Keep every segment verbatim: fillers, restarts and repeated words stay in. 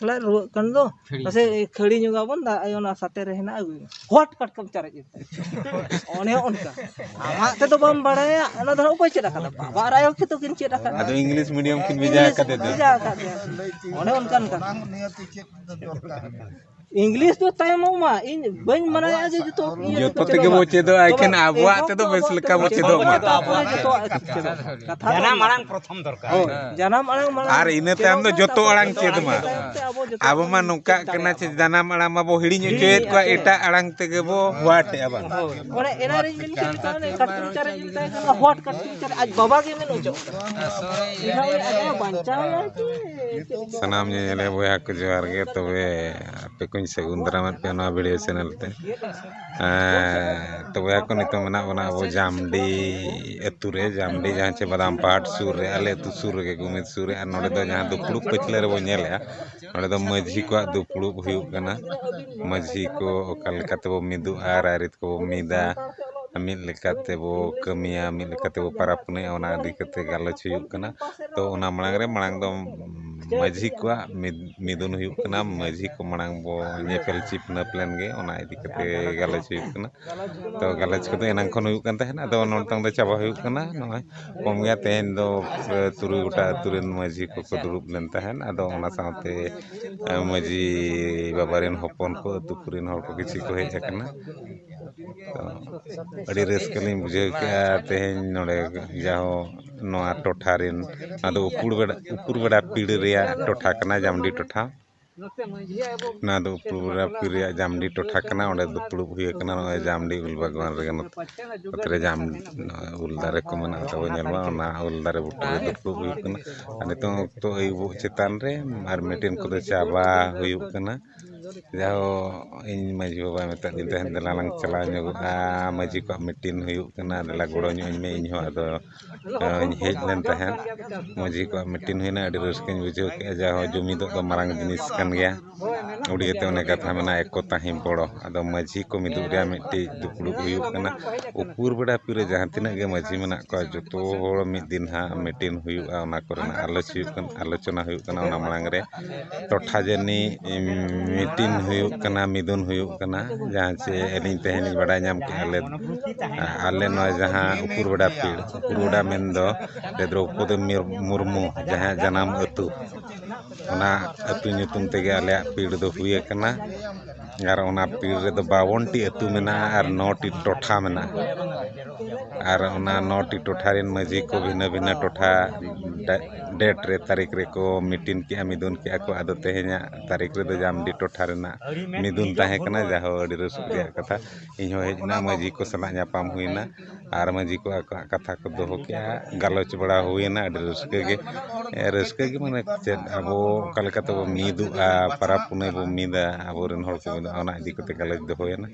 ᱞᱟᱡ ᱨᱩᱣᱟᱹᱜ ᱠᱟᱱ ᱫᱚ, ᱯᱟᱥᱮ ᱠᱷᱟᱹᱲᱤ ᱧᱚᱜᱟᱵᱚᱱ, ᱫᱟᱜ ᱚᱱᱟ ᱥᱟᱛᱮ ᱨᱮ ᱦᱮᱱᱟᱜ, ᱟᱹᱜᱩᱭ ᱢᱮ᱾ ᱦᱚᱴ ᱠᱟᱴᱠᱚᱢ ᱪᱟᱨᱮᱡ ᱤᱫᱤ᱾ ᱚᱱᱮ ᱚᱱᱠᱟ᱾ ᱟᱢᱟᱜ ᱛᱮᱫᱚ ᱵᱟᱢ ᱵᱟᱲᱟᱭᱟ, ᱚᱱᱟ ᱫᱚ ᱚᱠᱚᱭ ᱪᱮᱫ ᱟᱠᱟᱫᱟ? ᱵᱟᱵᱟ ᱟᱨ ᱟᱭᱳ ᱜᱮᱛᱚ ᱠᱤᱱ ᱪᱮᱫ ᱟᱠᱟᱫᱟ᱾ ᱟᱫᱚ ᱤᱝᱞᱤᱥ ᱢᱤᱰᱤᱭᱟᱢ ᱠᱤᱱ ᱵᱷᱮᱡᱟ ᱟᱠᱟᱫᱮ ᱫᱚ᱾ ᱵᱷᱮᱡᱟ ᱟᱠᱟᱫ ᱫᱮᱭᱟ᱾ ᱚᱱᱮ ᱚᱱᱠᱟᱱ ᱠᱟᱛᱷᱟ᱾ ᱤᱝᱞᱤᱥ ᱫᱚ ᱛᱟᱭᱚᱢᱚᱜ ᱢᱟ, ᱤᱧ ᱵᱟᱹᱧ ᱢᱟᱱᱟᱭᱟ ᱡᱮ ᱡᱚᱛᱚ ᱤᱭᱟᱹ ᱡᱚᱛᱚ ᱛᱮᱠᱚ ᱛᱮᱜᱮ ᱵᱚ ᱪᱮᱫᱚᱜᱼᱟ, ᱮᱠᱷᱮᱱ ᱛᱚᱵᱮ ᱟᱵᱚᱣᱟᱜ ᱮᱠᱫᱚᱢ ᱛᱮᱫᱚ ᱛᱚ ᱵᱮᱥ ᱞᱮᱠᱟ ᱵᱚ ᱪᱮᱫᱚᱜ ᱢᱟ᱾ ᱟᱵᱚᱣᱟᱜ ᱛᱮᱫᱚ ᱡᱚᱛᱚᱣᱟᱜ ᱜᱮ ᱪᱮᱫᱚᱜ᱾ ᱠᱟᱛᱷᱟ ᱫᱚ ᱡᱟᱱᱟᱢ ᱚᱱᱟ᱾ ᱟᱲᱟᱝ ᱯᱨᱚᱛᱷᱚᱢ ᱫᱚᱨᱠᱟᱨ᱾ ᱦᱳᱭ, ᱡᱟᱱᱟᱢ ᱟᱲᱟᱝ ᱢᱟᱲᱟᱝ ᱟᱨ ᱤᱱᱟᱹ ᱪᱮᱫᱚᱜ ᱛᱟᱭᱚᱢ ᱫᱚ ᱢᱮ, ᱡᱚᱛᱚ ᱛᱟᱭᱚᱢ ᱟᱲᱟᱝ ᱪᱮᱫ ᱢᱟ᱾ ᱛᱟᱭᱚᱢ ᱛᱮ ᱟᱵᱚ ᱡᱚᱛᱚ ᱟᱵᱚ ᱢᱟ ᱵᱚᱱ ᱱᱚᱝᱠᱟᱜ ᱪᱮᱫ ᱠᱟᱱᱟ ᱫᱟᱲᱮᱭᱟᱜᱼᱟ᱾ ᱪᱮ ᱡᱟᱱᱟᱢ ᱟᱲᱟᱝ ᱢᱟᱵᱚ ᱦᱤᱲᱤᱧ ᱦᱚᱪᱚᱭᱮᱫ ᱠᱚᱣᱟ, ᱦᱤᱲᱤᱧ ᱮᱴᱟᱜ ᱟᱲᱟᱝ ᱛᱮᱜᱮ ᱵᱚ ᱦᱚᱣᱟᱴᱮᱜᱼᱟ ᱵᱟᱝ᱾ ᱦᱳᱭ, ᱚᱱᱮ ᱮᱱᱟᱝ ᱨᱤᱧ ᱢᱮᱱ ᱠᱮᱫ ᱞᱮᱠᱟ, ᱚᱱᱮ ᱠᱟᱴᱠᱚᱢ ᱪᱟᱨᱮᱡ ᱢᱮᱛᱟᱭ ᱠᱟᱱᱟ, ᱦᱚᱣᱟᱴ ᱠᱟᱴᱠᱚᱢ ᱪᱟᱨᱮᱡ, ᱟᱡ ᱵᱟᱵᱟ ᱜᱮ ᱢᱮᱱ ᱦᱚᱪᱚᱜ ᱠᱟᱱᱟ᱾ ᱤᱧ ᱦᱚᱸ ᱩᱱᱤ ᱟᱡ ᱵᱟᱧᱪᱟᱣ ᱮᱭᱟᱭ ᱪᱮ ᱪᱮᱫ ᱞᱮᱠᱟ? ᱥᱟᱱᱟᱢ ᱧᱮᱧᱮᱞᱤᱭᱟᱹ ᱵᱚᱭᱦᱟ ᱠᱚ ᱡᱚᱦᱟᱨ ᱜᱮ᱾ ᱛᱚᱵᱮ ᱟᱯᱮ ᱠᱚᱧ ᱥᱟᱹᱜᱩᱱ ᱫᱟᱨᱟᱢᱮᱫ ᱯᱮᱭᱟ ᱱᱚᱣᱟ ᱵᱷᱤᱰᱤᱭᱳ ᱪᱮᱱᱮᱞ ᱛᱮ᱾ ᱮᱸ, ᱛᱚ ᱵᱚᱭᱦᱟ ᱠᱚ, ᱱᱤᱛᱚᱜ ᱢᱮᱱᱟᱜ ᱵᱚᱱᱟ ᱟᱵᱚ ᱡᱟᱢᱰᱤ ᱟᱹᱛᱩ ᱨᱮ, ᱡᱟᱢᱰᱤ ᱡᱟᱦᱟᱸ ᱪᱮ ᱵᱟᱫᱟᱢ ᱯᱟᱦᱟᱴ ᱥᱩᱨ ᱨᱮ, ᱟᱞᱮ ᱟᱹᱛᱩ ᱥᱩᱨ ᱨᱮᱜᱮ, ᱜᱩᱢᱤᱫ ᱥᱩᱨ ᱨᱮ᱾ ᱟᱨ ᱱᱚᱰᱮ ᱫᱚ ᱡᱟᱦᱟᱸ ᱫᱩᱯᱲᱩᱵ ᱯᱟᱹᱪᱷᱞᱟᱹ ᱨᱮᱵᱚᱱ ᱧᱮᱞᱮᱜᱼᱟ, ᱱᱚᱰᱮ ᱫᱚ ᱢᱟᱹᱡᱷᱤ ᱠᱚᱣᱟᱜ ᱫᱩᱯᱲᱩᱵ ᱦᱩᱭᱩᱜ ᱠᱟᱱᱟ᱾ ᱢᱟᱹᱡᱷᱤ ᱠᱚ ᱚᱠᱟ ᱞᱮᱠᱟ ᱛᱮᱵᱚ ᱢᱤᱫᱚᱜᱼᱟ, ᱨᱟᱭᱨᱤᱛ ᱠᱚᱵᱚ ᱢᱤᱫᱟ, ᱢᱤᱫ ᱞᱮᱠᱟ ᱛᱮᱵᱚ ᱠᱟᱹᱢᱤᱭᱟ, ᱢᱤᱫ ᱞᱮᱠᱟ ᱛᱮᱵᱚ ᱯᱟᱨᱟᱵᱽ ᱯᱩᱱᱟᱹᱭᱟ, ᱚᱱᱟ ᱤᱫᱤ ᱠᱟᱛᱮ ᱜᱟᱞᱚᱪ ᱦᱩᱭᱩᱜ ᱠᱟᱱᱟ᱾ ᱛᱚ ᱚᱱᱟ ᱢᱟᱲᱟᱝ ᱨᱮ, ᱢᱟᱲᱟᱝ ᱫᱚ ᱢᱟᱹᱡᱷᱤ ᱠᱚᱣᱟᱜ ᱢᱤᱫ, ᱢᱤᱫᱩᱱ ᱦᱩᱭᱩᱜ ᱠᱟᱱᱟ᱾ ᱢᱟᱹᱡᱷᱤ ᱠᱚ ᱢᱟᱲᱟᱝ ᱵᱚ ᱧᱮᱯᱮᱞ ᱪᱤᱯᱱᱟᱹᱯ ᱞᱮᱱ ᱜᱮ, ᱚᱱᱟ ᱤᱫᱤ ᱠᱟᱛᱮ ᱜᱟᱞᱚᱪ ᱦᱩᱭᱩᱜ ᱠᱟᱱᱟ᱾ ᱛᱚ ᱜᱟᱞᱚᱪ ᱠᱚᱫᱚ ᱮᱱᱟᱝ ᱠᱷᱚᱱ ᱦᱩᱭᱩᱜ ᱠᱟᱱ ᱛᱟᱦᱮᱸᱫ, ᱟᱫᱚ ᱱᱚᱝᱠᱟᱝ ᱫᱚ ᱪᱟᱵᱟ ᱦᱩᱭᱩᱜ ᱠᱟᱱᱟ᱾ ᱱᱚᱜᱼᱚᱭ ᱠᱚᱢ ᱜᱮᱭᱟ, ᱛᱮᱦᱮᱧ ᱫᱚ ᱯᱩᱨᱟᱹ ᱛᱩᱨᱩᱭ ᱜᱚᱴᱟ ᱟᱹᱛᱩ ᱨᱮᱱ ᱢᱟᱹᱡᱷᱤ ᱠᱚᱠᱚ ᱫᱩᱲᱩᱵ ᱞᱮᱱ ᱛᱟᱦᱮᱸᱫ᱾ ᱟᱫᱚ ᱚᱱᱟ ᱥᱟᱶᱛᱮ, ᱮ, ᱢᱟᱹᱡᱷᱤ ᱵᱟᱵᱟ ᱨᱮᱱ ᱦᱚᱯᱚᱱ ᱠᱚ, ᱟᱹᱛᱩ ᱠᱚᱨᱮᱱ ᱦᱚᱲ ᱠᱚ ᱠᱤᱪᱷᱩ ᱠᱚ ᱦᱮᱡ ᱟᱠᱟᱱᱟ᱾ ᱛᱚ ᱟᱹᱰᱤ ᱨᱟᱹᱥᱠᱟᱹ ᱞᱤᱧ ᱵᱩᱡᱷᱟᱹᱣ ᱠᱮᱜᱼᱟ ᱛᱮᱦᱮᱧ ᱱᱚᱰᱮ ᱡᱟᱦᱳ ᱱᱚᱣᱟ ᱴᱚᱴᱷᱟ ᱨᱮᱱ, ᱱᱚᱣᱟ ᱫᱚ ᱩᱯᱩᱲ ᱵᱮᱲᱟ, ᱩᱯᱩᱨ ᱵᱮᱲᱟ ᱯᱤᱲ ᱨᱮᱭᱟᱜ ᱴᱚᱴᱷᱟ ᱠᱟᱱᱟ, ᱡᱟᱢᱰᱤ ᱴᱚᱴᱷᱟ᱾ ᱱᱚᱣᱟ ᱫᱚ ᱩᱯᱩᱨ ᱵᱮᱲᱟ ᱯᱤᱲ ᱨᱮᱭᱟᱜ ᱡᱟᱢᱰᱤ ᱴᱚᱴᱷᱟ ᱠᱟᱱᱟ᱾ ᱚᱸᱰᱮ ᱫᱩᱯᱲᱩᱵ ᱦᱩᱭ ᱟᱠᱟᱱᱟ ᱱᱚᱜᱼᱚᱭ ᱡᱟᱢᱰᱤ ᱩᱞ ᱵᱟᱜᱽᱣᱟᱱ ᱨᱮᱜᱮ᱾ ᱱᱚᱛᱮ ᱨᱮ ᱡᱟᱢ-, ᱩᱞ ᱫᱟᱨᱮ ᱠᱚ ᱢᱮᱱᱟᱜ ᱛᱟᱵᱚ, ᱧᱮᱞ ᱢᱟ, ᱚᱱᱟ ᱩᱞ ᱫᱟᱨᱮ ᱵᱩᱴᱟᱹ ᱨᱮ ᱫᱩᱯᱲᱩᱵ ᱦᱩᱭᱩᱜ ᱠᱟᱱᱟ᱾ ᱟᱨ ᱱᱤᱛᱚᱝ ᱚᱠᱛᱚ ᱟᱹᱭᱩᱵᱚᱜ ᱪᱮᱛᱟᱱ ᱨᱮ ᱟᱨ ᱢᱤᱴᱤᱝ ᱠᱚᱫᱚ ᱪᱟᱵᱟ ᱦᱩᱭᱩᱜ ᱠᱟᱱᱟ᱾ ᱡᱟᱦᱳ, ᱤᱧ ᱢᱟᱹᱡᱷᱤ ᱵᱟᱵᱟᱭ ᱢᱮᱛᱟᱫᱤᱧ ᱛᱟᱦᱮᱸᱫ, "ᱫᱮᱞᱟ ᱞᱟᱝ ᱪᱟᱞᱟᱣ ᱧᱚᱜᱚᱜᱼᱟ, ᱢᱟᱹᱡᱷᱤ ᱠᱚᱣᱟᱜ ᱢᱤᱴᱤᱝ ᱦᱩᱭᱩᱜ ᱠᱟᱱᱟ, ᱫᱮᱞᱟ ᱜᱚᱲᱚ ᱧᱚᱜ ᱟᱹᱧ ᱢᱮ᱾" ᱤᱧ ᱦᱚᱸ ᱟᱫᱚ ᱤᱧ ᱦᱮᱡ ᱞᱮᱱ ᱛᱟᱦᱮᱸᱫ ᱢᱟᱹᱡᱷᱤ ᱠᱚᱣᱟᱜ ᱢᱤᱴᱤᱝ ᱦᱩᱭᱱᱟ᱾ ᱟᱹᱰᱤ ᱨᱟᱹᱥᱠᱟᱹᱧ ᱵᱩᱡᱷᱟᱹᱣ ᱠᱮᱫᱼᱟ᱾ ᱡᱟᱦᱳ, ᱡᱩᱢᱤᱫᱚᱜ ᱫᱚ ᱢᱟᱨᱟᱝ ᱡᱤᱱᱤᱥ ᱠᱟᱱ ᱜᱮᱭᱟ᱾ ᱟᱹᱰᱤ ᱠᱟᱛᱮ ᱚᱱᱮ ᱠᱟᱛᱷᱟ ᱢᱮᱱᱟᱜᱼᱟ, ᱮᱠᱚᱛᱟ ᱦᱤ ᱵᱚᱲᱚ᱾ ᱟᱫᱚ ᱢᱟᱹᱡᱷᱤ ᱠᱚ ᱢᱤᱫᱩᱜ ᱨᱮᱭᱟᱜ ᱢᱤᱫᱴᱤᱡ ᱫᱩᱯᱲᱩᱵ ᱦᱩᱭᱩᱜ ᱠᱟᱱᱟ᱾ ᱩᱯᱩᱨ ᱵᱮᱲᱟ ᱯᱤᱨᱟᱹ ᱡᱟᱦᱟᱸ ᱛᱤᱱᱟᱹᱜ ᱜᱮ ᱢᱟᱹᱡᱷᱤ ᱢᱮᱱᱟᱜ ᱠᱚᱣᱟ, ᱡᱚᱛᱚ ᱦᱚᱲ ᱢᱤᱫ ᱫᱤᱱ ᱦᱟᱸᱜ ᱢᱤᱴᱤᱝ ᱦᱩᱭᱩᱜᱼᱟ, ᱚᱱᱟ ᱠᱚᱨᱮᱱᱟᱜ ᱟᱞᱳᱪ ᱦᱩᱭᱩᱜ ᱠᱟᱱᱟ, ᱟᱞᱳᱪᱚᱱᱟ ᱦᱩᱭᱩᱜ ᱠᱟᱱᱟ᱾ ᱚᱱᱟ ᱢᱟᱲᱟᱝ ᱨᱮ ᱴᱚᱴᱷᱟ ᱡᱟᱹᱱᱤ ᱢᱤᱴᱤᱝ ᱦᱩᱭᱩᱜ ᱠᱟᱱᱟ, ᱢᱤᱫᱩᱱ ᱦᱩᱭᱩᱜ ᱠᱟᱱᱟ᱾ ᱡᱟᱦᱟᱸ ᱪᱮ ᱟᱹᱞᱤᱧ ᱛᱮᱦᱮᱧ ᱞᱤᱧ ᱵᱟᱲᱟᱭ ᱧᱟᱢ ᱠᱮᱫᱼᱟ, ᱟᱞᱮ, ᱟᱞᱮ ᱱᱚᱣᱟ ᱡᱟᱦᱟᱸ ᱩᱯᱩᱨ ᱵᱮᱲᱟ ᱯᱤᱲ, ᱩᱯᱩᱨ ᱵᱮᱲᱟ ᱢᱮᱱᱫᱚ ᱫᱨᱚᱣᱯᱚᱫᱤ ᱢᱤᱨ-, ᱢᱩᱨᱢᱩ ᱡᱟᱦᱟᱸᱭᱟᱜ ᱡᱟᱱᱟᱢ ᱟᱹᱛᱩ, ᱚᱱᱟ ᱟᱹᱛᱩ ᱧᱩᱛᱩᱢ ᱛᱮᱜᱮ ᱟᱞᱮᱭᱟᱜ ᱯᱤᱲ ᱫᱚ ᱦᱩᱭ ᱟᱠᱟᱱᱟ᱾ ᱟᱨ ᱚᱱᱟ ᱯᱤᱲ ᱨᱮᱫᱚ ᱵᱟᱣᱚᱱ ᱴᱤ ᱟᱹᱛᱩ ᱢᱮᱱᱟᱜᱼᱟ ᱟᱨ ᱱᱚ ᱴᱤ ᱴᱚᱴᱷᱟ ᱢᱮᱱᱟᱜᱼᱟ᱾ ᱟᱨ ᱚᱱᱟ ᱱᱚ ᱴᱤ ᱴᱚᱴᱷᱟ ᱨᱮᱱ ᱢᱟᱹᱡᱷᱤ ᱠᱚ ᱵᱷᱤᱱᱟᱹ ᱵᱷᱤᱱᱟᱹ ᱴᱚᱴᱷᱟ ᱰᱮ-, ᱰᱮᱴ ᱨᱮ, ᱛᱟᱹᱨᱤᱠᱷ ᱨᱮᱠᱚ ᱢᱤᱴᱤᱝ ᱠᱮᱜᱼᱟ, ᱢᱤᱫᱩᱱ ᱠᱮᱜᱼᱟ ᱠᱚ᱾ ᱟᱫᱚ ᱛᱮᱦᱮᱧᱟᱜ ᱛᱟᱹᱨᱤᱠᱷ ᱨᱮᱫᱚ ᱡᱟᱢᱰᱤ ᱴᱚᱴᱷᱟ ᱨᱮᱱᱟᱜ ᱢᱤᱫᱩᱱ ᱛᱟᱦᱮᱸ ᱠᱟᱱᱟ᱾ ᱡᱟᱦᱳ, ᱟᱹᱰᱤ ᱨᱟᱹᱥᱠᱟᱹ ᱨᱮᱭᱟᱜ ᱠᱟᱛᱷᱟ, ᱤᱧᱦᱚᱸ ᱦᱮᱡ ᱮᱱᱟ, ᱢᱟᱹᱡᱷᱤ ᱠᱚ ᱥᱟᱞᱟᱜ ᱧᱟᱯᱟᱢ ᱦᱩᱭᱱᱟ᱾ ᱟᱨ ᱢᱟᱹᱡᱷᱤ ᱠᱚ ᱟᱠᱚᱣᱟᱜ ᱠᱟᱛᱷᱟ ᱠᱚ ᱫᱚᱦᱚ ᱠᱮᱜᱼᱟ, ᱜᱟᱞᱚᱪ ᱵᱟᱲᱟ ᱦᱩᱭᱮᱱᱟ᱾ ᱟᱹᱰᱤ ᱨᱟᱹᱥᱠᱟᱹ ᱜᱮ, ᱮ, ᱨᱟᱹᱥᱠᱟᱹ ᱜᱮ ᱢᱟᱱᱮ ᱪᱮᱫ, ᱟᱵᱚ ᱚᱠᱟ ᱞᱮᱠᱟ ᱛᱮᱵᱚ ᱢᱤᱫᱚᱜᱼᱟ, ᱯᱟᱨᱟᱵᱽ ᱯᱩᱱᱟᱹᱭ ᱵᱚ ᱢᱤᱫᱟ, ᱟᱵᱚᱨᱮᱱ ᱦᱚᱲ ᱠᱚ ᱢᱤᱫᱚᱜᱼᱟ, ᱚᱱᱟ ᱤᱫᱤ ᱠᱟᱛᱮ ᱜᱟᱞᱚᱪ ᱫᱚᱦᱚᱭᱮᱱᱟ᱾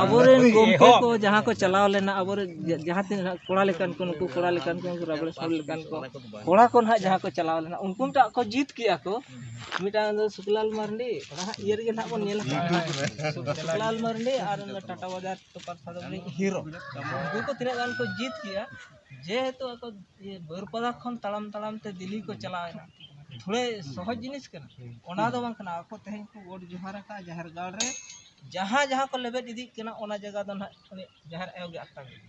ᱟᱵᱚᱨᱮᱱ ᱜᱚᱢᱠᱮ ᱠᱚ ᱡᱟᱦᱟᱸ ᱠᱚ ᱪᱟᱞᱟᱣ ᱞᱮᱱᱟ, ᱟᱵᱚᱨᱮᱱ ᱡᱟ-, ᱡᱟᱦᱟᱸ ᱛᱤᱱᱟᱹᱜ ᱦᱟᱸᱜ ᱠᱚᱲᱟ ᱞᱮᱠᱟᱱ ᱠᱚ, ᱱᱩᱠᱩ ᱠᱚᱲᱟ ᱞᱮᱠᱟᱱ ᱠᱚ, ᱱᱩᱠᱩ ᱨᱟᱵᱲᱮ ᱥᱚᱲ ᱞᱮᱠᱟᱱ ᱠᱚ, ᱠᱚᱲᱟ ᱠᱚ ᱱᱟᱦᱟᱜ ᱡᱟᱦᱟᱸ ᱠᱚ ᱪᱟᱞᱟᱣ ᱞᱮᱱᱟ, ᱩᱱᱠᱩ ᱢᱤᱫᱴᱟᱝ ᱠᱚ ᱡᱤᱛ ᱠᱮᱜᱼᱟ ᱠᱚ, ᱢᱤᱫᱴᱟᱝ ᱫᱚ ᱥᱩᱠᱞᱟᱞ ᱢᱟᱨᱰᱤ, ᱚᱱᱟ ᱦᱟᱸᱜ ᱤᱭᱟᱹ ᱨᱮᱜᱮ ᱱᱟᱦᱟᱜ ᱵᱚᱱ ᱧᱮᱞ ᱠᱟᱜᱼᱟ, ᱥᱩᱠᱞᱟᱞ ᱢᱟᱨᱰᱤ ᱟᱨ ᱚᱱᱟ ᱴᱟᱴᱟ ᱵᱟᱡᱟᱨ ᱥᱩᱯᱟᱨ ᱯᱷᱟᱥᱴ ᱨᱤᱱᱤᱡ ᱦᱤᱨᱳ, ᱩᱱᱠᱩ ᱠᱚ ᱛᱤᱱᱟᱹᱜ ᱜᱟᱱ ᱠᱚ ᱡᱤᱛ ᱠᱮᱜᱼᱟ᱾ ᱡᱮᱦᱮᱛᱩ ᱟᱠᱚ ᱤᱭᱟᱹ ᱵᱟᱹᱨᱯᱟᱫᱟ ᱠᱷᱚᱱ ᱛᱟᱲᱟᱢ ᱛᱟᱲᱟᱢ ᱛᱮ ᱫᱤᱞᱞᱤ ᱠᱚ ᱪᱟᱞᱟᱣ ᱮᱱᱟ, ᱛᱷᱚᱲᱮ ᱥᱚᱦᱚᱡᱽ ᱡᱤᱱᱤᱥ ᱠᱟᱱᱟ, ᱚᱱᱟ ᱫᱚ ᱵᱟᱝ ᱠᱟᱱᱟ᱾ ᱟᱠᱚ ᱛᱮᱦᱮᱧ ᱠᱚ ᱜᱚᱰ ᱡᱚᱦᱟᱨ ᱟᱠᱟᱫᱼᱟ ᱡᱟᱦᱮᱨ ᱜᱟᱲ ᱨᱮ, ᱡᱟᱦᱟᱸ ᱡᱟᱦᱟᱸ ᱠᱚ ᱞᱮᱵᱮᱫ ᱤᱫᱤᱜ ᱠᱟᱱᱟ, ᱚᱱᱟ ᱡᱟᱭᱜᱟ ᱫᱚ ᱱᱟᱦᱟᱜ ᱩᱱᱤ ᱡᱟᱦᱮᱨ ᱟᱭᱳ ᱜᱮ ᱟᱴᱠᱟᱣ ᱠᱮᱫᱟ᱾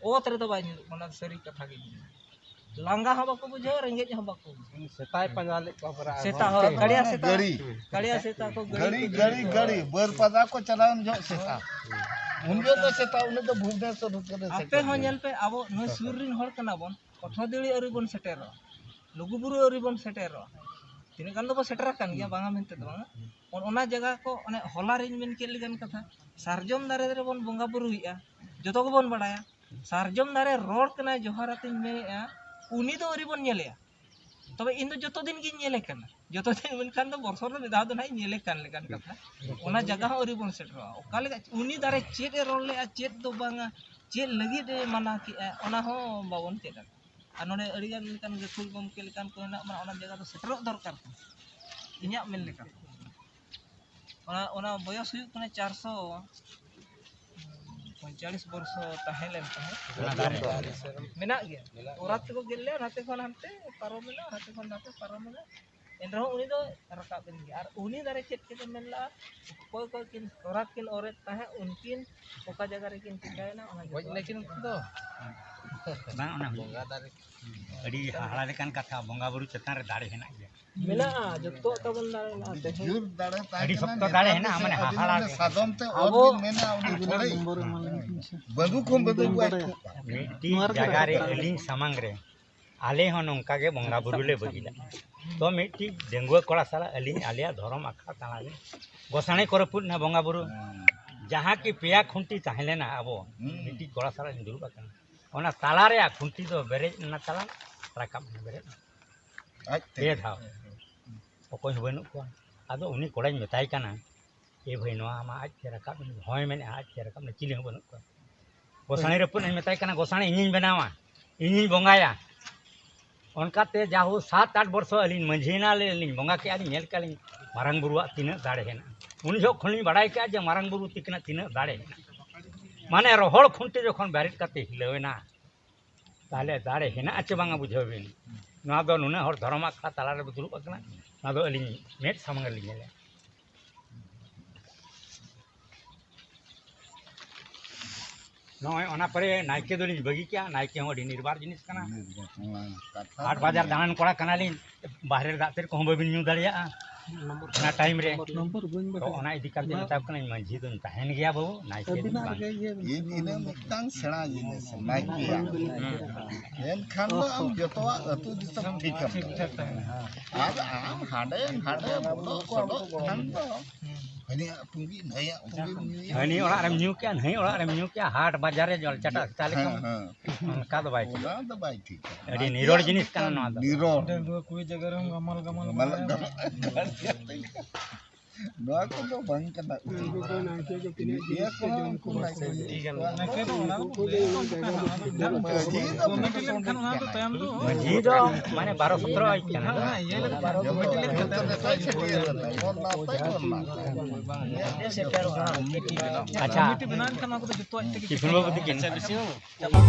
ᱚᱛ ᱨᱮᱫᱚ ᱵᱟᱭ ᱧᱩᱨᱩᱜ ᱠᱟᱱᱟ, ᱥᱟᱹᱨᱤ ᱠᱟᱛᱷᱟ ᱜᱮ ᱢᱮᱱᱟᱜᱼᱟ᱾ ᱞᱟᱸᱜᱟ ᱦᱚᱸ ᱵᱟᱠᱚ ᱵᱩᱡᱷᱟᱹᱣᱟ, ᱨᱮᱸᱜᱮᱡ ᱦᱚᱸ ᱵᱟᱠᱚ ᱵᱩᱡᱷᱟᱹᱣᱟ᱾ ᱥᱮᱛᱟᱭ ᱯᱟᱸᱡᱟ ᱞᱮᱫ ᱠᱚᱣᱟ ᱯᱟᱨᱟ᱾ ᱥᱮᱛᱟ ᱦᱚᱸ, ᱠᱟᱲᱤᱭᱟ ᱥᱮᱛᱟ, ᱜᱟᱹᱲᱤ᱾ ᱠᱟᱲᱤᱭᱟ ᱥᱮᱛᱟ ᱠᱚ ᱜᱟᱹᱲᱤ ᱜᱟᱹᱲᱤ, ᱠᱚ ᱜᱟᱹᱲᱤ, ᱜᱟᱹᱲᱤ᱾ ᱵᱟᱹᱨᱯᱟᱫᱟ ᱠᱚ ᱪᱟᱞᱟᱣᱮᱱ ᱡᱚᱦᱚᱜ ᱥᱮᱛᱟ᱾ ᱩᱱ ᱡᱚᱦᱚᱜ ᱫᱚ ᱥᱮᱛᱟ, ᱩᱱᱤ ᱫᱚ ᱵᱷᱩᱵᱽᱱᱮᱥᱚᱨ ᱦᱳᱴᱮᱞ ᱨᱮ ᱟᱯᱮ ᱥᱮᱴᱮᱨ ᱦᱚᱸ ᱞᱮᱱᱟ᱾ ᱧᱮᱞ ᱯᱮ, ᱟᱵᱚ ᱱᱩᱭ ᱥᱩᱨ ᱨᱤᱱ ᱦᱚᱲ ᱠᱟᱱᱟ ᱵᱚᱱ, ᱠᱚᱴᱷᱚᱫᱤᱲᱤ ᱟᱹᱣᱨᱤ ᱵᱚᱱ ᱥᱮᱴᱮᱨᱚᱜᱼᱟ, ᱞᱩᱜᱩᱵᱩᱨᱩ ᱟᱹᱣᱨᱤ ᱵᱚᱱ ᱥᱮᱴᱮᱨᱚᱜᱼᱟ᱾ ᱛᱤᱱᱟᱹᱜ ᱜᱟᱱ ᱫᱚᱵᱚ ᱥᱮᱴᱮᱨ ᱟᱠᱟᱱ ᱜᱮᱭᱟ, ᱵᱟᱝᱟ ᱢᱮᱱᱛᱮ ᱫᱚ ᱵᱟᱝᱟ᱾ ᱚᱱ-, ᱚᱱᱟ ᱡᱟᱭᱜᱟ ᱠᱚ, ᱚᱱᱮ ᱦᱚᱞᱟ ᱨᱤᱧ ᱢᱮᱱ ᱠᱮᱫ ᱞᱮᱠᱟᱱ ᱠᱟᱛᱷᱟ, ᱥᱟᱨᱡᱚᱢ ᱫᱟᱨᱮ ᱨᱮᱵᱚᱱ ᱵᱚᱸᱜᱟ ᱵᱩᱨᱩᱭᱮᱫᱼᱟ, ᱡᱚᱛᱚ ᱜᱮᱵᱚᱱ ᱵᱟᱲᱟᱭᱟ᱾ ᱥᱟᱨᱡᱚᱢ ᱫᱟᱨᱮ ᱨᱚᱲ ᱠᱟᱱᱟᱭ, ᱡᱚᱦᱟᱨ ᱟᱛᱮᱧ ᱢᱮᱱᱮᱫᱼᱟ, ᱩᱱᱤ ᱫᱚ ᱟᱹᱣᱨᱤ ᱵᱚᱱ ᱧᱮᱞᱮᱭᱟ᱾ ᱛᱚᱵᱮ ᱤᱧ ᱫᱚ ᱡᱚᱛᱚ ᱫᱤᱱ ᱜᱤᱧ ᱧᱮᱞᱮ ᱠᱟᱱᱟ, ᱡᱚᱛᱚ ᱫᱤᱱ ᱢᱮᱱᱠᱷᱟᱱ ᱫᱚ ᱵᱚᱨᱥᱚᱨ ᱨᱮ ᱢᱤᱫ ᱫᱷᱟᱣ ᱫᱚ ᱱᱟᱦᱟᱜ ᱤᱧ ᱧᱮᱞᱮ ᱠᱟᱱ ᱞᱮᱠᱟᱱ ᱠᱟᱛᱷᱟ᱾ ᱚᱱᱟ ᱡᱟᱭᱜᱟ ᱦᱚᱸ ᱟᱹᱣᱨᱤ ᱵᱚᱱ ᱥᱮᱴᱮᱨᱚᱜᱼᱟ᱾ ᱚᱠᱟ ᱞᱮᱠᱟ ᱩᱱᱤ ᱫᱟᱨᱮ ᱪᱮᱫ ᱮ ᱨᱚᱲ ᱞᱮᱜᱼᱟ, ᱪᱮᱫ ᱫᱚ ᱵᱟᱝᱟ, ᱪᱮᱫ ᱞᱟᱹᱜᱤᱫ ᱮ ᱢᱟᱱᱟ ᱠᱮᱜᱼᱟ, ᱚᱱᱟ ᱦᱚᱸ ᱵᱟᱵᱚᱱ ᱪᱮᱫ ᱟᱠᱟᱫᱟ᱾ ᱟᱨ ᱱᱚᱰᱮ ᱟᱹᱰᱤ ᱜᱟᱱ ᱞᱮᱠᱟᱱ ᱜᱟᱹᱠᱷᱩᱲ ᱜᱚᱢᱠᱮ ᱞᱮᱠᱟᱱ ᱠᱚ ᱦᱮᱱᱟᱜ ᱵᱚᱱᱟ, ᱚᱱᱟ ᱡᱟᱭᱜᱟ ᱫᱚ ᱥᱮᱴᱮᱨᱚᱜ ᱫᱚᱨᱠᱟᱨ ᱠᱟᱱᱟ, ᱤᱧᱟᱹᱜ ᱢᱮᱱ ᱞᱮᱠᱟ ᱛᱮ᱾ ᱚᱱᱟ, ᱚᱱᱟ ᱵᱚᱭᱚᱥ ᱦᱩᱭᱩᱜ ᱠᱟᱱᱟ ᱪᱟᱨᱥᱚ ᱯᱚᱸᱭᱛᱟᱞᱤᱥ ᱵᱚᱨᱥᱚ ᱛᱟᱦᱮᱸ ᱞᱮᱱ ᱛᱟᱦᱮᱸᱫ᱾ ᱚᱱᱟ ᱫᱟᱨᱮ ᱫᱚ ᱢᱮᱱᱟᱜ ᱜᱮᱭᱟ᱾ ᱚᱨᱟᱛ ᱛᱮᱠᱚ ᱜᱮᱫ ᱞᱮᱜᱼᱟ, ᱱᱟᱛᱮ ᱠᱷᱚᱱ ᱦᱟᱱᱛᱮ ᱯᱟᱨᱚᱢ ᱮᱱᱟ, ᱱᱟᱛᱮ ᱠᱷᱚᱱ ᱱᱟᱛᱮ ᱯᱟᱨᱚᱢ ᱮᱱᱟ᱾ ᱮᱱ ᱨᱮᱦᱚᱸ ᱩᱱᱤ ᱫᱚ ᱨᱟᱠᱟᱵ ᱮᱱ ᱜᱮᱭᱟ᱾ ᱟᱨ ᱩᱱᱤ ᱫᱟᱨᱮ ᱪᱮᱫ ᱠᱮᱫ ᱢᱮᱱ ᱞᱮᱜᱼᱟ, ᱚᱠᱚᱭ ᱠᱚ ᱠᱤᱱ ᱚᱨᱟᱛ ᱠᱤᱱ ᱚᱨᱮᱫ ᱛᱟᱦᱮᱸᱫ, ᱩᱱᱠᱤᱱ ᱚᱠᱟ ᱡᱟᱭᱜᱟ ᱨᱮᱠᱤᱱ ᱪᱤᱠᱟᱹᱭᱮᱱᱟ, ᱚᱱᱟ ᱜᱚᱡ ᱡᱚᱛᱚ ᱱᱟᱹᱠᱤᱱ ᱩᱱᱠᱩ ᱫᱚ᱾ ᱵᱟᱝ, ᱚᱱᱟ ᱵᱚᱸᱜᱟ ᱫᱟᱨᱮ᱾ ᱟᱹᱰᱤ ᱦᱟᱦᱟᱲᱟ ᱞᱮᱠᱟᱱ ᱠᱟᱛᱷᱟ, ᱵᱚᱸᱜᱟ ᱵᱩᱨᱩ ᱪᱮᱛᱟᱱ ᱨᱮ ᱫᱟᱲᱮ ᱦᱮᱱᱟᱜ ᱜᱮᱭᱟ᱾ ᱢᱮᱱᱟᱜᱼᱟ, ᱡᱚᱛᱚᱣᱟᱜ ᱛᱟᱵᱚᱱ ᱫᱟᱲᱮ ᱢᱮᱱᱟᱜᱼᱟ᱾ ᱛᱮᱦᱮᱧ ᱡᱳᱨ ᱫᱟᱲᱮ ᱛᱟᱦᱮᱸ ᱟᱹᱰᱤ ᱠᱟᱱᱟ, ᱥᱚᱠᱛᱚ ᱱᱮᱛᱟᱨ ᱫᱟᱲᱮ ᱫᱚ ᱦᱮᱱᱟᱜᱼᱟ, ᱥᱮ ᱢᱟᱱᱮ ᱟᱹᱵᱤᱱ ᱦᱟᱦᱟᱲᱟ ᱚᱱᱮ ᱜᱮ᱾ ᱥᱟᱫᱚᱢ ᱛᱮ ᱚᱨ ᱟᱵᱚ ᱵᱤᱱ ᱢᱮᱱᱟ, ᱩᱱᱤ ᱱᱚᱢᱵᱚᱨ ᱠᱚᱲᱟᱭ ᱮᱢᱟᱞᱤᱧ ᱠᱟᱱᱟ ᱥᱮ? ᱵᱟᱹᱫᱩ ᱠᱷᱚᱱ ᱵᱟᱹᱫᱩ ᱵᱟᱭ ᱛᱷᱩᱜᱼᱟ᱾ ᱢᱤᱫᱴᱤᱡ ᱱᱚᱣᱟ ᱨᱮᱜᱮ ᱡᱟᱭᱜᱟ ᱨᱮ ᱨᱟᱠᱟᱵ ᱟᱹᱞᱤᱧ ᱥᱟᱢᱟᱝ ᱨᱮ ᱟᱞᱮ ᱦᱚᱸ ᱱᱚᱝᱠᱟ ᱜᱮ ᱵᱚᱸᱜᱟ ᱵᱩᱨᱩ ᱞᱮ ᱵᱟᱹᱜᱤ ᱞᱮᱫᱼᱟ᱾ ᱛᱚ ᱢᱤᱫᱴᱤᱡ ᱰᱟᱺᱜᱩᱣᱟᱹ ᱠᱚᱲᱟ ᱥᱟᱞᱟᱜ ᱟᱹᱞᱤᱧ ᱟᱞᱮᱭᱟᱜ ᱫᱷᱚᱨᱚᱢ ᱟᱠᱷᱲᱟ ᱛᱟᱞᱟ ᱨᱮ ᱜᱚᱥᱟᱬᱮ ᱠᱚ ᱨᱟᱹᱯᱩᱫ ᱮᱱᱟ ᱵᱚᱸᱜᱟ ᱵᱩᱨᱩ᱾ ᱦᱩᱸ᱾ ᱡᱟᱦᱟᱸ ᱠᱤ ᱯᱮᱭᱟ ᱠᱷᱩᱱᱴᱤ ᱛᱟᱦᱮᱸ ᱞᱮᱱᱟ ᱟᱵᱚ, ᱦᱩᱸ᱾ ᱢᱤᱫᱴᱤᱡ ᱠᱚᱲᱟ ᱥᱟᱞᱟᱜ ᱤᱧ ᱫᱩᱲᱩᱵ ᱟᱠᱟᱱᱟ, ᱚᱱᱟ ᱛᱟᱞᱟ ᱨᱮᱭᱟᱜ ᱠᱷᱩᱱᱴᱤ ᱫᱚ ᱵᱮᱨᱮᱫ ᱮᱱᱟ ᱛᱟᱞᱟ, ᱨᱟᱠᱟᱵ ᱮᱱᱟ ᱵᱮᱨᱮᱫ ᱮᱱᱟ᱾ ᱟᱡ ᱯᱮ ᱛᱮᱜᱮ᱾ ᱫᱷᱟᱣ᱾ ᱚᱠᱚᱭ ᱦᱚᱸ ᱵᱟᱹᱱᱩᱜ ᱠᱚᱣᱟ᱾ ᱟᱫᱚ ᱩᱱᱤ ᱠᱚᱲᱟᱧ ᱢᱮᱛᱟᱭ ᱠᱟᱱᱟ, "ᱮ ᱵᱷᱟᱹᱭ, ᱱᱚᱣᱟ ᱢᱟ ᱟᱡ ᱛᱮ ᱨᱟᱠᱟᱵ ᱮᱱ, ᱦᱚᱸᱭ ᱢᱮᱱᱮᱫᱼᱟ, ᱟᱡ ᱛᱮ ᱨᱟᱠᱟᱵ ᱮᱱᱟ, ᱪᱤᱞᱤ ᱦᱚᱸ ᱵᱟᱹᱱᱩᱜ ᱠᱚᱣᱟ᱾" ᱜᱚᱥᱟᱬᱮ ᱨᱟᱹᱯᱩᱫ ᱤᱧ ᱢᱮᱛᱟᱭ ᱠᱟᱱᱟ, "ᱜᱚᱥᱟᱬᱮ, ᱤᱧᱤᱧ ᱵᱮᱱᱟᱣᱟ, ᱤᱧᱤᱧ ᱵᱚᱸᱜᱟᱭᱟ᱾" ᱚᱱᱠᱟᱛᱮ ᱡᱟᱦᱳ ᱥᱟᱛ ᱟᱴ ᱵᱚᱨᱥᱚ ᱟᱹᱞᱤᱧ ᱢᱟᱹᱡᱷᱤ ᱮᱱᱟ ᱞᱤᱧ, ᱵᱚᱸᱜᱟ ᱠᱮᱜᱼᱟ ᱞᱤᱧ, ᱧᱮᱞ ᱠᱮᱜᱼᱟ ᱞᱤᱧ ᱢᱟᱨᱟᱝ ᱵᱩᱨᱩᱣᱟᱜ ᱛᱤᱱᱟᱹᱜ ᱫᱟᱲᱮ ᱦᱮᱱᱟᱜᱼᱟ᱾ ᱩᱱ ᱡᱚᱦᱚᱜ ᱠᱷᱚᱱ ᱞᱤᱧ ᱵᱟᱲᱟᱭ ᱠᱮᱜᱼᱟ ᱡᱮ ᱢᱟᱨᱟᱝ ᱵᱩᱨᱩ ᱛᱤᱠᱤᱱᱟᱜ ᱛᱤᱱᱟᱹᱜ ᱫᱟᱲᱮ ᱦᱮᱱᱟᱜᱼᱟ᱾ ᱢᱟᱱᱮ ᱨᱚᱦᱚᱲ ᱠᱷᱩᱱᱴᱤ ᱡᱚᱠᱷᱚᱱ ᱵᱮᱨᱮᱫ ᱠᱟᱛᱮ ᱦᱤᱞᱟᱹᱣ ᱮᱱᱟ, ᱛᱟᱦᱚᱞᱮ ᱫᱟᱲᱮ ᱦᱮᱱᱟᱜᱼᱟ ᱪᱮ ᱵᱟᱝᱟ ᱵᱩᱡᱷᱟᱹᱣ ᱵᱤᱱ᱾ ᱱᱚᱣᱟ ᱫᱚ ᱱᱩᱱᱟᱹᱜ ᱦᱚᱲ ᱫᱷᱚᱨᱚᱢ ᱟᱠᱷᱲᱟ ᱛᱟᱞᱟ ᱨᱮᱵᱚ ᱫᱩᱲᱩᱵ ᱟᱠᱟᱱᱟ, ᱱᱚᱣᱟ ᱫᱚ ᱟᱹᱞᱤᱧ ᱢᱮᱫ ᱥᱟᱢᱟᱝ ᱨᱮᱞᱤᱧ ᱧᱮᱞᱮᱫᱼᱟ᱾ ᱱᱚᱜᱼᱚᱭ ᱚᱱᱟ ᱯᱚᱨᱮ ᱱᱟᱭᱠᱮ ᱫᱚᱞᱤᱧ ᱵᱟᱹᱜᱤ ᱠᱮᱜᱼᱟ᱾ ᱱᱟᱭᱠᱮ ᱦᱚᱸ ᱟᱹᱰᱤ ᱱᱤᱨᱵᱟᱨ ᱡᱤᱱᱤᱥ ᱠᱟᱱᱟ᱾ ᱱᱤᱨᱵᱟᱨ, ᱱᱚᱣᱟ ᱠᱟᱛᱷᱟ ᱦᱟᱴ ᱫᱚ ᱵᱟᱡᱟᱨ ᱱᱤᱭᱟᱹ᱾ ᱫᱟᱬᱟᱱ ᱠᱚᱲᱟ ᱠᱟᱱᱟᱞᱤᱧ, ᱵᱟᱦᱨᱮ ᱨᱮ ᱫᱟᱜ ᱛᱮᱨ ᱠᱚᱦᱚᱸ ᱵᱟᱹᱵᱤᱱ ᱧᱩ ᱫᱟᱲᱮᱭᱟᱜᱼᱟ ᱱᱚᱣᱟ ᱴᱟᱭᱤᱢ ᱨᱮ᱾ ᱱᱚᱢᱵᱚᱨ ᱵᱟᱹᱧ ᱛᱚ ᱵᱟᱰᱟᱭᱟ᱾ ᱚᱱᱟ ᱤᱫᱤ ᱠᱟᱛᱮ ᱢᱟ ᱢᱮᱛᱟ ᱠᱚ ᱠᱟᱹᱱᱟᱹᱧ, ᱢᱟᱹᱡᱷᱤ ᱫᱚᱧ ᱛᱟᱦᱮᱱ ᱜᱮᱭᱟ ᱵᱟᱹᱵᱩ, ᱱᱟᱭᱠᱮ ᱫᱚ ᱟᱹᱵᱤᱱᱟᱜ ᱵᱟᱝ᱾ ᱨᱮᱜᱮ ᱤᱭᱟᱹ ᱤᱧ ᱤᱱᱟᱹ ᱢᱤᱫᱴᱟᱝ ᱥᱮᱬᱟ ᱡᱤᱱᱤᱥ, ᱱᱟᱭᱠᱮᱭᱟᱜ᱾ ᱦᱩᱸ᱾ ᱮᱱᱠᱷᱟᱱ ᱫᱚ ᱟᱢ ᱡᱚᱛᱚᱣᱟᱜ ᱟᱹᱛᱩ ᱫᱤᱥᱚᱢ ᱴᱷᱤᱠ ᱟᱢ᱾ ᱴᱷᱤᱠ ᱴᱷᱟᱠ ᱛᱟᱦᱮᱱᱟ᱾ ᱟᱨ ᱟᱢ ᱦᱟᱸᱰᱮ ᱱᱟᱰᱮ ᱵᱚᱞᱚᱜ ᱥᱚᱰᱚᱜ ᱠᱷᱟᱱ ᱫᱚ ᱦᱩᱸ᱾ ᱦᱟᱹᱱᱤᱭᱟᱜ ᱯᱩᱸᱜᱤ, ᱱᱟᱹᱭᱟᱜ ᱯᱩᱸᱜᱤ, ᱩᱱᱤᱭᱟᱜ ᱦᱟᱹᱱᱤ ᱚᱲᱟᱜ ᱨᱮᱢ ᱧᱩ ᱠᱮᱜᱼᱟ, ᱱᱟᱹᱭ ᱚᱲᱟᱜ ᱨᱮᱢ ᱧᱩ ᱠᱮᱜᱼᱟ, ᱦᱟᱴ ᱵᱟᱡᱟᱨ ᱨᱮ ᱡᱚᱞ ᱪᱟᱴᱟᱜ ᱥᱮᱛᱟ ᱞᱮᱠᱟ᱾ ᱦᱮᱸ, ᱦᱮᱸ᱾ ᱚᱱᱠᱟ ᱫᱚ ᱵᱟᱭ ᱴᱷᱤᱠᱟ᱾ ᱚᱱᱟ ᱫᱚ ᱵᱟᱭ ᱴᱷᱤᱠᱟ᱾ ᱟᱹᱰᱤ ᱱᱤᱨᱚᱲ ᱡᱤᱱᱤᱥ ᱠᱟᱱᱟ ᱱᱚᱣᱟ ᱫᱚ᱾ ᱱᱤᱨᱚᱲ᱾ ᱰᱟᱺᱜᱩᱣᱟᱹ ᱠᱩᱲᱤ ᱡᱟᱭᱜᱟ ᱨᱮᱦᱚᱸ ᱜᱟᱢᱟᱞ ᱜᱟᱢᱟᱞ ᱜᱟᱢᱟᱞ ᱵᱟᱲᱟᱭᱟ᱾ ᱜᱟᱢᱟᱞ᱾ ᱱᱚᱣᱟ ᱠᱚᱫᱚ ᱵᱟᱝ ᱠᱟᱱᱟ᱾ ᱩᱱᱠᱩ ᱫᱚ ᱱᱟᱭᱠᱮ ᱜᱮ ᱛᱤᱱᱟᱹᱜ ᱤᱭᱟᱹ ᱡᱤᱱᱤᱥ ᱠᱚ ᱠᱚᱦᱚᱸ ᱡᱚᱢ ᱩᱱᱠᱩ ᱠᱚ ᱱᱟᱭᱠᱮ ᱜᱮ᱾ ᱱᱟᱭᱠᱮ ᱫᱚ ᱚᱱᱟ ᱫᱚ ᱩᱱᱠᱩ ᱫᱚ ᱡᱟᱭᱜᱟ ᱫᱚ ᱴᱷᱤᱠ ᱜᱮᱭᱟ᱾ ᱢᱟᱹᱡᱷᱤ ᱫᱚ ᱠᱚᱢᱤᱴᱤ ᱞᱮᱱᱠᱷᱟᱱ ᱚᱱᱟ ᱫᱚ ᱛᱟᱭᱚᱢ ᱫᱚ ᱢᱟᱹᱡᱷᱤ ᱫᱚ ᱢᱟᱱᱮ ᱵᱟᱨᱚ ᱥᱚᱛᱨᱚ ᱟᱹᱭ ᱠᱟᱱᱟ᱾ ᱦᱮᱸ, ᱤᱭᱟᱹ ᱞᱮᱠᱷᱟᱱ ᱡᱚᱛᱚ ᱠᱚᱢᱤᱴᱤ ᱞᱮᱱᱠᱷᱟᱱ ᱱᱟᱭᱠᱮ ᱛᱟᱭᱚᱢ ᱫᱚ ᱱᱟᱭᱠᱮ ᱵᱚᱱ ᱱᱟᱯᱟᱭ ᱵᱚᱱ ᱱᱟ᱾ ᱟᱪᱪᱷᱟ᱾ ᱠᱚᱢᱤᱴᱤ ᱵᱮᱱᱟᱣ ᱮᱱᱠᱷᱟᱱ ᱱᱚᱣᱟ ᱠᱚᱫᱚ ᱡᱚᱛᱚ ᱟᱡ ᱛᱮᱜᱮ ᱠᱤᱥᱩᱱ ᱵᱟᱹᱵᱩ ᱛᱤᱠᱤᱱ᱾ ᱪᱟᱵᱟ᱾